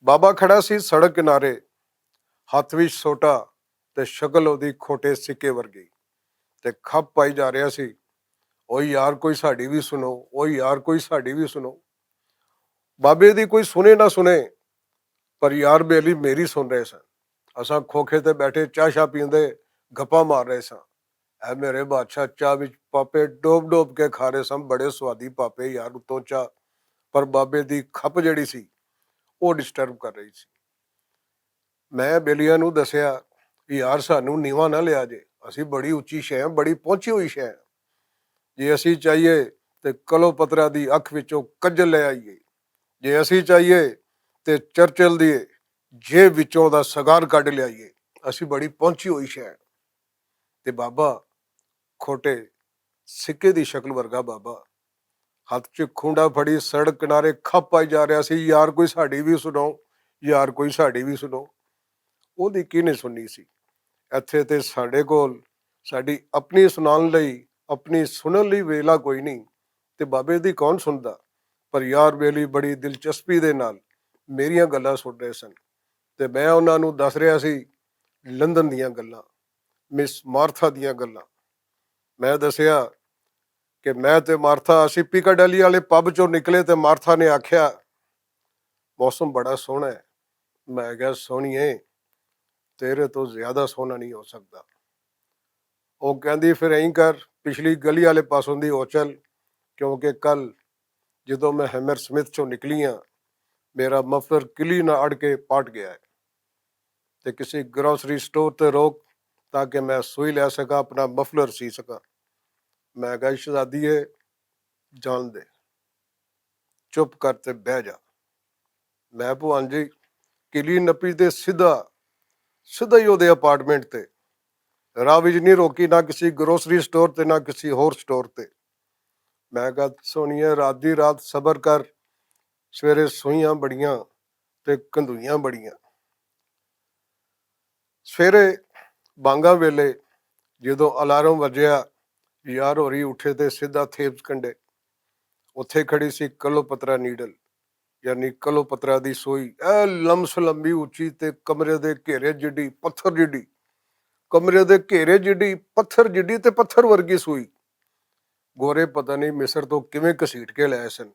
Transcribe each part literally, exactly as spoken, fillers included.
بابا کھڑا سی سڑک کنارے، ہتھ وچ سوٹا تے شکل اوہدی کھوٹے سکے ورگی، تے کھپ پائی جا رہیا سی۔ او یار کوئی ساڈی وی سنو، او یار کوئی ساڈی وی سنو۔ بابے دی کوئی سنے نہ سنے، پر یار بیلی میری سن رہے سن۔ اساں کھوکھے تے بیٹھے چاہ شاہ پیندے، گپاں مار رہے ساں۔ اے میرے بادشاہ، چاہ وچ پاپے ڈوب ڈوب کے کھا رہے سن، بڑے سوادی پاپے یار، اتوں چاہ۔ پر بابے دی کھپ جڑی سی، او ڈسٹرب کر رہی سی۔ میں بیلیاں نوں دسیا، یار سانوں نیواں نہ لیا جے، اسی بڑی اچی شے ہیں، بڑی پہنچی ہوئی شے ہیں۔ جے اسی چاہیے تے کلو پترا دی اکھ وچوں کجل لے آئیے، جے اسی چاہیے تے چرچل دی جیب وچوں دا سگار کڈ لے آئیے، اسی بڑی پہنچی ہوئی شے ہیں۔ تے بابا کھوٹے سکے دی شکل ورگا بابا، ہتھ چ کھونڈا پھڑی سڑک کنارے کھپ پائی جا رہیا سی، یار کوئی ساڈی وی سنو، یار کوئی ساڈی وی سنو۔ اوہدی کی نہیں سننی سی؟ ایتھے تے ساڈے کول ساڈی اپنی سنان لئی، اپنی سنن لئی ویلا کوئی نہیں۔ تے بابے دی کون سندا؟ پر یار بیلی بڑی دلچسپی دے نال میریاں گلاں سن رہے سن، تے میں انہاں نوں دس رہیا سی لندن دیاں گلاں، مس مارتھا دیاں گلاں۔ میں دسیا کہ میں تے مارتھا اسی پیکاڈیلی والے پب چوں نکلے تے مارتھا نے آکھیا، موسم بڑا سوہنا ہے۔ میں کہیا، سوہنیے، تیرے تو زیادہ سوہنا نہیں ہو سکدا۔ او کہندی، فیر ایں کر، پچھلی گلی والے پاسوں دی اوچل، کیونکہ کل جدوں میں ہیمر سمتھ چوں نکلی ہاں، میرا مفلر کلی نہ اڑ کے پاٹ گیا ہے۔ تے کسی گروسری سٹور تے روک، تاکہ میں سوئی لے سکاں، اپنا مفلر سی سکاں۔ میں کہا، شہزادی ہے، جان دے، چپ کر تے بہ جا۔ میں بھوان جی کلی نپی تے سیدھا، سیدھا ہی اوہدے اپارٹمنٹ تے، راہ وچ نہیں روکی، نہ کسی گروسری سٹور تے، نہ کسی ہور سٹور تے۔ میں کہا، سونیے، رات دی رات صبر کر، سویرے سوئیاں بڑیاں تے کندوئیاں بڑیاں۔ سویرے بانگاں ویلے جدوں الارم وجیا، یار ہوری اٹھے تے سیدھا تھیپس کنڈے۔ اتھے کھڑی سی کلو پترا نیڈل، یعنی کلو پترا دی سوئی، اے لمس لمبی اچی تے کمرے دے گھیرے جڈی پتھر جڈی، کمرے دے گھیرے جڈی پتھر جڈی تے پتھر ورگی سوئی۔ گورے پتہ نہیں مصر تو کیویں گھسیٹ کے لے سن۔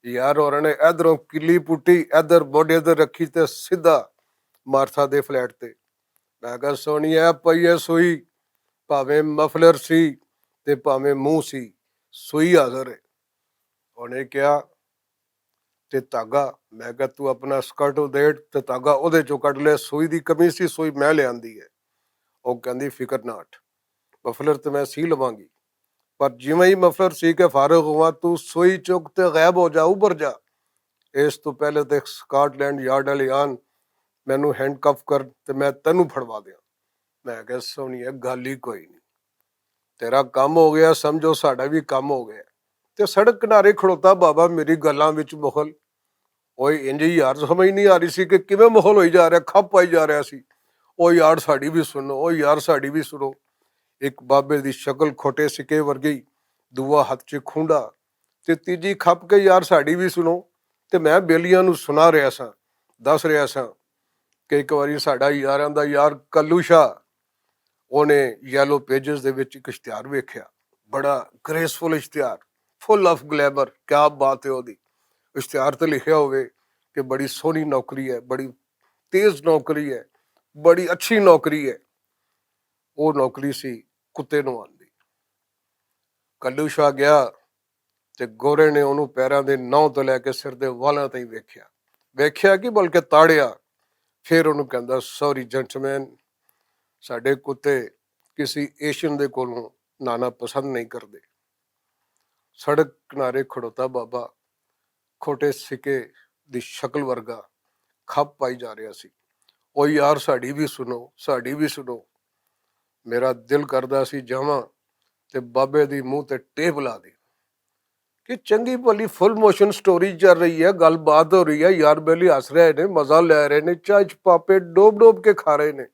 یار ہوراں نے ادھروں کلی پٹی، ادھر موڈے تے رکھی تے سیدھا مارتھا دے فلیٹ تے۔ میں کہا، سونی اے پئی اے سوئی، بھاویں مفلر سی تے بھاویں منہ سی، سوئی حاضر ہے۔ انہیں کہا، تے دھاگا؟ میں کہا، تو اپنا سکرٹ ادیٹ تے دھاگا اودے چوں کڈ لے، سوئی دی کمی سی، سوئی میں لے آندی ہے۔ او کہندی، فکر ناٹ، مفلر تے میں سی لواں گی، پر جویں ہی مفلر سی کے فارغ ہواں، تو سوئی چک تے غائب ہو جا، ابھر جا۔ اس تو پہلے تے سکاٹ لینڈ یارڈ والے آن، مینوں ہینڈ کف کر تے میں تینوں پھڑوا دیاں۔ میں کہا، سونی ہے، گل ہی کوئی نہیں، تیرا کم ہو گیا، سمجھو ساڈا بھی کم ہو گیا۔ تے سڑک کنارے کھڑوتا بابا میری گلاں وچ مغل۔ اوئے انج ہی یار سمجھ نہیں آ رہی سی کہ کیویں مغل ہوئی جا رہا، کھپ پائی جا رہا سی۔ او یار ساڈی بھی سنو، او یار ساڈی بھی سنو۔ ایک بابے دی شکل کھوٹے سکے ورگی، دوا ہتھ چ کھونڈا، تے تیجی کھپ کے یار ساڈی بھی سنو۔ تے میں بیلیاں نوں سنا رہیا ساں، دس رہیا ساں کہ ایک واری ساڈا یاراں دا یار کلو شاہ، اونے یلو پیجز دے وچ اک اشتہار ویکھیا، بڑا گریسفل اشتہار، فل آف گلیمر۔ کیا بات ہے اوہدی؟ اشتہار تے لکھیا ہووے کہ بڑی سوہنی نوکری ہے، بڑی تیز نوکری ہے، بڑی اچھی نوکری ہے۔ او نوکری سی کتے نوں آندی۔ کلو شاہ گیا تے گورے نے اونوں پیراں دے ناں توں لے کے سر دے والاں تائیں ویکھیا، ویکھیا کہ بلکہ تاڑیا۔ فیر اونوں کہندا، سوری جنٹلمین، ساڈے کتے کسی ایشین دے کولوں نانا پسند نہیں کردے۔ سڑک کنارے کھڑوتا بابا کھوٹے سکے دی شکل ورگا کھپ پائی جا رہیا سی۔ او یار ساڈی بھی سنو، ساڈی بھی سنو۔ میرا دل کردا سی جاواں تے بابے دی منہ تے ٹیپ لا دی۔ کہ چنگی بھلی فل موشن سٹوری چل رہی ہے، گل بات ہو رہی ہے، یار بیلی ہس رہے نے، مزہ لے رہے نے، چاہ چ پاپے ڈوب ڈوب کے کھا رہے نے۔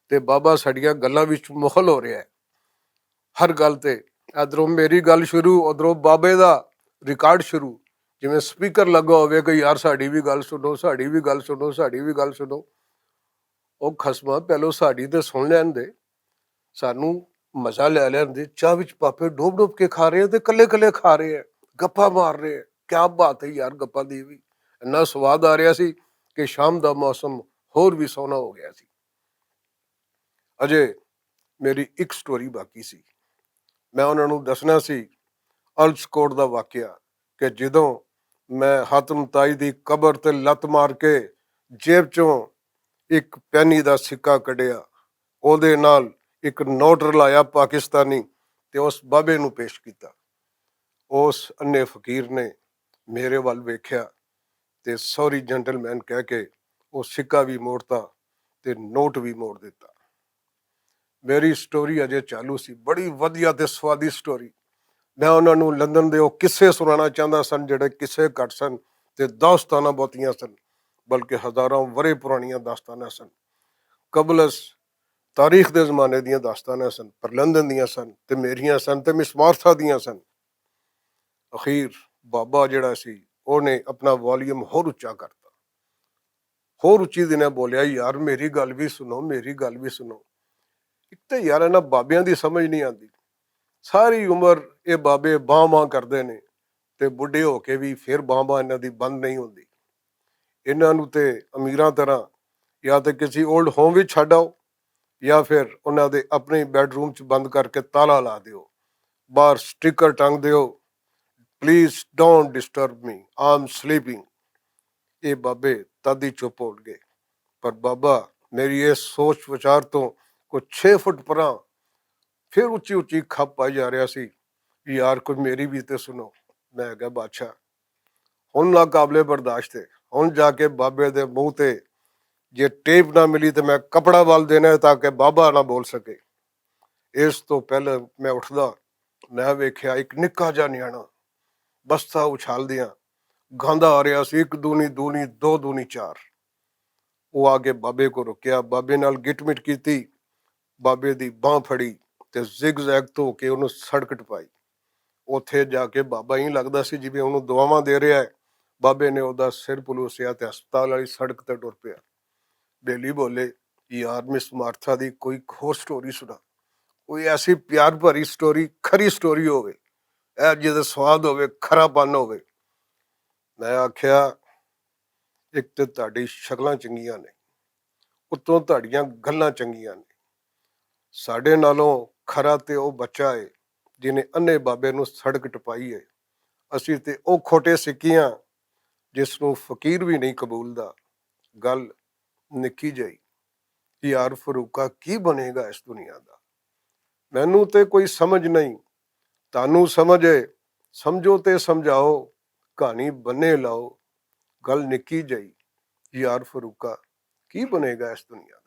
تے بابا ساڈیاں گلاں وچ مخل ہو رہیا ہے۔ ہر گل تے، ادھروں میری گل شروع، ادھروں بابے دا ریکارڈ شروع۔ جویں سپیکر لگا ہووے کہ یار ساڈی وی گل سنو، ساڈی وی گل سنو، ساڈی وی گل سنو۔ او خسما، پہلو ساڈی تے سن لین دے۔ سانوں مزہ لے لین دے۔ چاہ وچ پاپے ڈوب ڈوب کے کھا رہے ہیں تے کلے کلے کھا رہے ہیں، گپاں مار رہے ہیں۔ کیا بات ہے یار، گپاں دی وی اننا سواد آ رہیا سی کہ شام دا موسم ہور وی سوہنا ہو گیا سی۔ اجے میری اک سٹوری باقی سی۔ میں انہاں نوں دسنا سی الس کوٹ دا واقعہ، کہ جدوں میں حاتم تائی دی قبر تے لت مار کے جیب چوں اک پینی دا سکہ کڈیا، اوہدے نال اک نوٹ رلایا پاکستانی، تے اس بابے نوں پیش کیتا۔ اس انے فقیر نے میرے ول ویکھیا تے سوری جنٹل مین کہہ کے او سکہ وی موڑتا تے نوٹ وی موڑ دیتا۔ میری سٹوری اجے چالو سی، بڑی ودیا تے سوادی سٹوری۔ میں انہاں نوں لندن دے او قصے سنانا چاہندا سن، جڑے قصے گھٹ سن تے داستاناں بہتیاں سن، بلکہ ہزاراں ورے پرانیاں داستاناں سن۔ قبل از تاریخ دے زمانے دیاں داستاناں سن، پر لندن دیاں سن تے میریاں سن تے مس مارتھا دیاں سن۔ اخیر بابا جڑا سی، اوہنے اپنا والیوم ہور اچا کرتا۔ ہور اچی دنیا بولیا، یار میری گل وی سنو، میری گل وی سنو۔ اک تے یار انہاں بابیاں دی سمجھ نہیں آندی۔ ساری عمر اے بابے باں باں کردے نے تے بڈھے ہو کے وی فیر باں باں انہاں دی بند نہیں ہوندی۔ انہاں نوں تے امیراں طرح یا تے کسی اولڈ ہوم وچ چھڈ آؤ، یا فیر انہاں دے اپنے بیڈ روم چ بند کر کے تالا لا دیو، باہر سٹیکر ٹنگ دیو، please don't disturb me, I am sleeping. اے بابے تد ہی چپ ہو گئے۔ پر بابا میری اس سوچ وچار تو کچھ چھ فٹ پراں پھر اچی اچی کھپ پائی جا رہیا سی، یار کوئی میری بھی تے سنو۔ میں کہا بادشاہ، ہن ناقابل برداشت ہے۔ ہن جا کے بابے دے منہ تے جے ٹیپ نہ ملی تے میں کپڑا ول دینا ہے تاکہ بابا نہ بول سکے۔ اس تو پہلے میں اٹھدا، میں ویکھیا ایک نکا جا نیانا بستہ اچھال دیاں گاندا آ رہیا سی، ایک دونی دونی، دو دونی چار۔ وہ آ کے بابے کو رکیا، بابے نال گٹ مٹ کیتی، بابے دی باں پھڑی تے زگ زیگ تو کے انہوں سڑک ٹپائی۔ اوتھے جا کے بابا ہی لگدا سی جویں انہوں دعاواں دے رہیا ہے۔ بابے نے اوہدا سر پلوسیا تے ہسپتال والی سڑک تے ٹر پیا۔ بیلی بولے، یار مس مارتھا دی کوئی ہور سٹوری سنا، کوئی ایسی پیار بھری سٹوری، کھری سٹوری ہووے، اے جے دا سواد ہووے، کھرا پن ہووے۔ میں آکھیا، اک تے تہاڈی شکلاں چنگیاں نے، اتوں تہاڈیاں گلاں چنگیاں نے۔ ساڈے نالوں کھرا تے او بچہ ہے جنہیں انے بابے نوں سڑک ٹپائی ہے۔ اسی تے او کھوٹے سکیاں جس نوں فقیر وی نہیں قبولدا۔ گل نکی جائی۔ یار فروقہ، کی بنے گا اس دنیا دا؟ مینوں تے کوئی سمجھ نہیں، تانوں سمجھ ہے؟ سمجھو تے سمجھاؤ، کہانی بنے لاؤ۔ گل نکی جائی۔ یار فروقہ، کی بنے گا اس دنیا دا؟